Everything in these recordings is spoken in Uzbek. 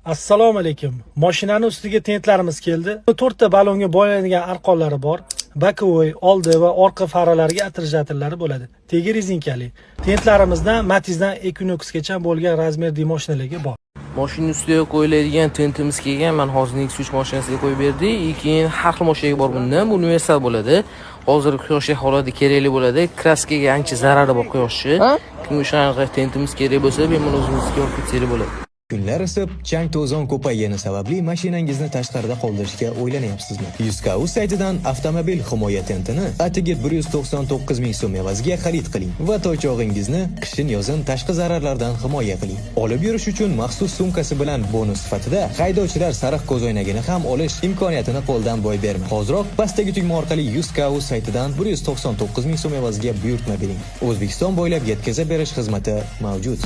Assalomu alaykum. Mashinani ustiga tentlarimiz keldi. 4 ta balonga boylanadigan arqonlari bor. Боковой, oldi va orqa faralariga отражатель lari bo'ladi. Tegi rezinkali. Tentlarimizdan Matizdan Equinoxgacha bo'lgan размер li mashinalarga bor. Mashina ustiga qo'yiladigan tentimiz kelgan. Man hozir Nexia 3 mashinasiga qo'yib berdik. И keyin har xil mashinaga bor bundan. Bu universal bo'ladi. Hozir quyoshli holatda kerakli bo'ladi. Краска ga ancha zarari bor quyoshni. Kimga o'shanaqa tentimiz kerak bo'lsa, bemalol o'zimizga olib ketsangiz bo'ladi. Kunlar isib, chang to'zon ko'paygani sababli mashinangizni tashqarida qoldirishga o'ylanyapsizmi? Yuzka.uz saytidan avtomobil himoya tentini atigi 199 ming so'm evaziga xarid qiling va toychog'ingizni qishin-yozin tashqi zararlardan himoya qiling. Olib yurish uchun maxsus sumkasi bilan bonus sifatida haydovchilar sariq ko'zoynagini ham olish imkoniyatini qo'ldan boy bermang. Hoziroq pastdagi tugma orqali Yuzka.uz saytidan 199 ming so'm evaziga buyurtma bering. O'zbekiston bo'ylab yetkazib berish xizmati mavjud.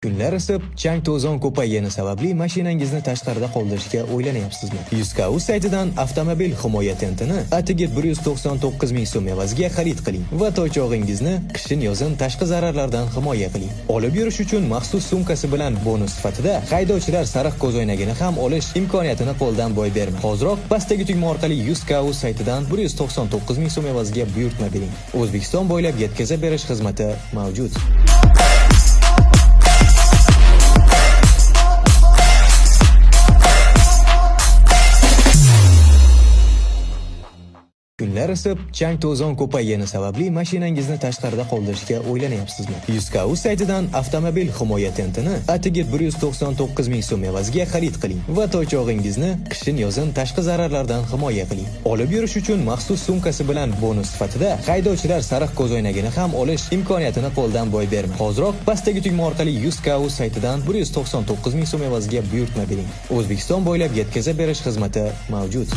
Kunlar isib, chang to'zon ko'paygani sababli mashinangizni tashqarida qoldirishga o'ylanyapsizmi? Yuzka.uz saytidan avtomobil himoya tentini atigi 199 ming so'm evaziga xarid qiling va toychog'ingizni qishin-yozin tashqi zararlardan himoya qiling. Olib yurish uchun maxsus sumkasi bilan bonus sifatida haydovchilar sariq ko'zoynagini ham olish imkoniyatini qo'ldan boy bermang. Hoziroq pastdagi tugma orqali Yuzka.uz saytidan 199 ming so'm evaziga buyurtma bering. O'zbekiston bo'ylab yetkazib berish xizmati mavjud. Kunlar isib, chang to'zon ko'paygani sababli mashinangizni tashqarida qoldirishga o'ylanyapsizmi? Yuzka.uz saytidan avtomobil himoya tentini atigi 199 ming so'm evaziga xarid qiling va toychog'ingizni qishin-yozin tashqi zararlardan himoya qiling. Olib yurish uchun maxsus sumkasi bilan bonus sifatida haydovchilar sariq ko'zoynagini ham olish imkoniyatini qo'ldan boy bermang. Hoziroq pastdagi tugma orqali Yuzka.uz saytidan 199 ming so'm evaziga buyurtma bering. O'zbekiston bo'ylab yetkazib berish xizmati mavjud.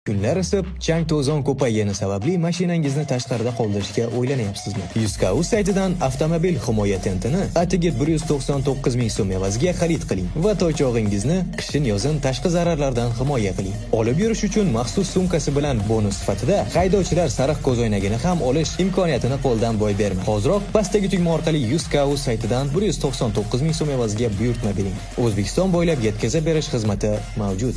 Kunlar isib, chang to'zon ko'paygani sababli mashinangizni tashqarida qoldirishga o'ylanyapsizmi? Yuzka.uz saytidan avtomobil himoya tentini atigi 199 ming so'm evaziga xarid qiling va toychog'ingizni qishin-yozin tashqi zararlardan himoya qiling. Olib yurish uchun maxsus sumkasi bilan bonus sifatida haydovchilar sariq ko'zoynagini ham olish imkoniyatini qo'ldan boy bermang. Hoziroq pastdagi tugma orqali Yuzka.uz saytidan 199 ming so'm evaziga buyurtma bering. O'zbekiston bo'ylab yetkazib berish xizmati mavjud.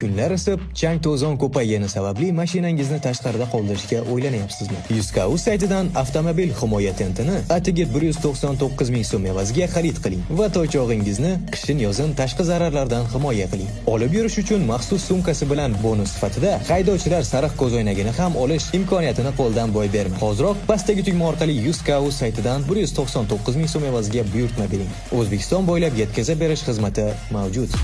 Kunlar isib, chang to'zon ko'paygani sababli mashinangizni tashqarida qoldirishga o'ylanyapsizmi? Yuzka.uz saytidan avtomobil himoya tentini atigi 199 ming so'm evaziga xarid qiling va toychog'ingizni qishin-yozin tashqi zararlardan himoya qiling. Olib yurish uchun maxsus sumkasi bilan bonus sifatida haydovchilar sariq ko'zoynagini ham olish imkoniyatini qo'ldan boy bermang. Hoziroq pastdagi tugma orqali Yuzka.uz saytidan 199 ming so'm evaziga buyurtma bering. O'zbekiston bo'ylab yetkazib berish xizmati mavjud.